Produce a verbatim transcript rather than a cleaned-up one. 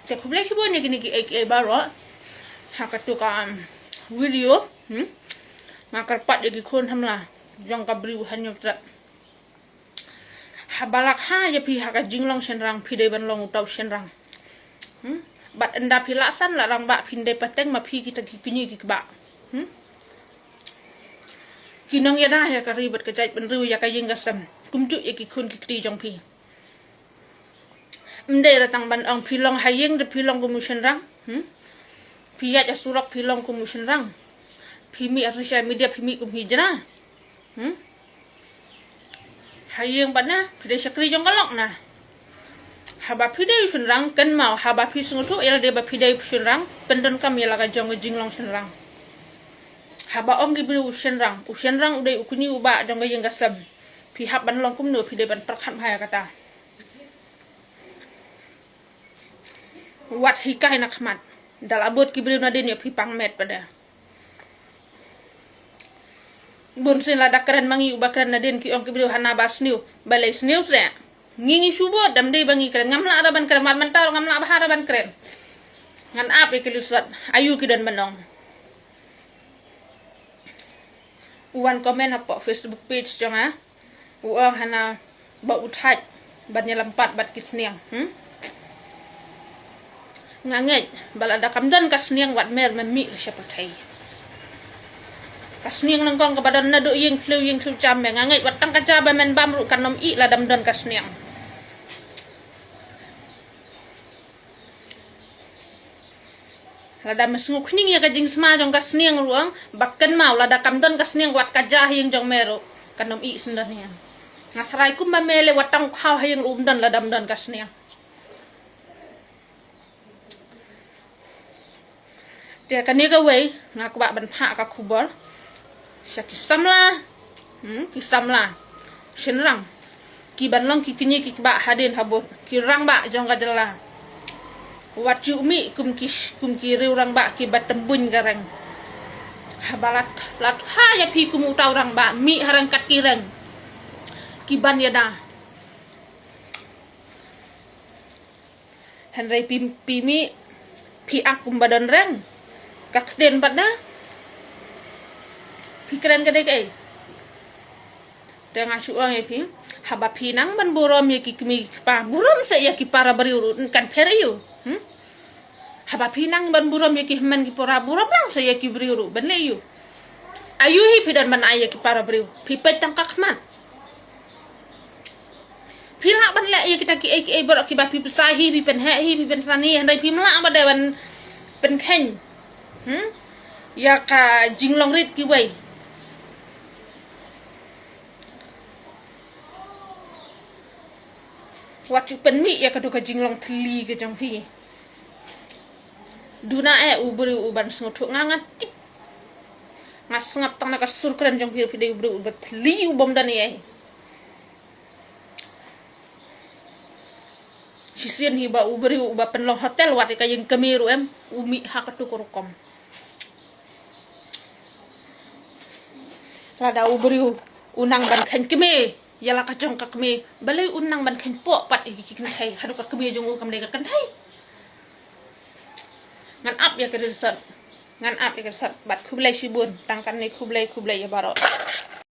Te khublei shibun ïa kine kiei kiei baroh. Ha katu ka, um, video, hmm? Nga kyrpad ïa ki khun samla jong ka Bri u Hynñiewtrep. Haba la kha ïa phi ha ka jinglong shynrang, phi dei ban long uta u shynrang. Hmm? Bad ynda phi la san la rangbah, phin dei pateng ma phi kita ki kñi ki kba. Hmm? Ki nongïada ïa ka ri bad ka jaitbynriew, ïa ka ïing ka sem, kumjuh ïa ki khun ki kti jong phi. Ym dei re tang ban ong phi long ha ïing te phi long kum u shynrang. Hmm? Phi ïaid ha surok phi long kum u shynrang. Phi mih ha social media phi mih kum u hijra. Hmm? Ha ïing pat na phi dei shakri jong ka lok na. Haba phi dei u shynrang, kynmaw, haba phi sngewthuh ïa lade ba phi dei u shynrang, pyndonkam ïa la ka jong ka jinglong shynrang. Haba ong ki briew u shynrang, u shynrang u dei u kñi u ba jong ka ïing ka sem, phi hap ban long kumno, phi dei ban pyrkhat bha ïa kata. Wat hikai na khmat. Da la bud ki briew nadien ïa phi pang met pat de. Bun sien lada kren ma ngi uba kren nadien ki ong ki briew hana ba sniew. Balei sniew se? Ngi ngi shu bud, dam dei ba ngi kren. Ngam lah ra ban kren, mat mynta ngam lah bha ra ban kren. Ngan ap ïa ki lusat. Ayu ki don ban ong. U wan comment hapoh Facebook page jong nga. U ong hana ba u thait ban ïalam pat bad ki sniang. Hmm? Nga ngeit ba lada kam don ka sniang wat mer me mih sha pyrthei. Ka sniang nyngkong kaba don naduh ïing thliew ïing thliew jam me, nga ngeit wat tang ka ja ba men bam ruh kan ym ih lada ym don ka sniang. Lada me sngew khñiang ïa ka jingsma jong ka sniang ruh ong, ba kynmaw lada kam don ka sniang wat ka ja ha ïing jong me ruh kan ym ih shen don ïa. Nga tharai kumba me leh wat tang u khaw ha ïing ruh um don lada ym don ka sniang. Te kane kawei nga kwah ban phah ka khubor sha ki samla. Hmm, ki samla shynrang, ki ban long ki kñi ki kba hadien habud, ki rangbah jong ka jylla. Wat ju mih kum ki, kum ki riew rangbah kiba tymbuin ka reng. Haba la, la kha ïa phi kum uta u rangbah, mih ha ryngkat ki reng ki ban ïada. Hynrei phi, phi mih, phi ak kumba don reng. Ka ktien pat na. Phi kren ka dei kaei? Te nga shu ong ïa phi, haba phi nang ban burom ïa ki kmie ki kpa, burom sa ïa ki para briew ruh, kan pher aïu? Hmm? Haba phi nang ban burom ïa ki hynmen ki para, burom nang sa ïa ki briew ruh, ban leh aïu? Aïu hi phi don ban ai ïa ki para briew? Phi peit tang ka khmat. Phi lah ban leh ïa kita kiei kiei baroh kiba phi pynshai hi, phi pynheh hi, phi pynsan hi, hynrei phim lah ban dei ban pynkheiñ. Hmm? Ïa ka jinglong rit kiwei. Wat ju pynmih ïa katu ka jinglong thylli ka jong phi. Duna eh u briew uban sngewthuh, nga nga tip. Nga sngap tang na ka sur kren jong phi, phi dei u briew uba thylli u bym don ei ei. Shisien hi ba u briew uba pynlong hotel wat ïa ka ïing kmie ruh em, u mih ha katu ka rukom. Lada u briew u nang ban kheiñ kmie ïa la ka jong ka kmie, balei u nang ban kheiñ poh pat ïa ki kynthei, haduh ka kmie jong u kam dei ka kynthei. Ngan ap ïa ka ri sot. Ngan ap ïa ka ri sot. Bad khublei shibun. Tang kane khublei, khublei ïa baroh.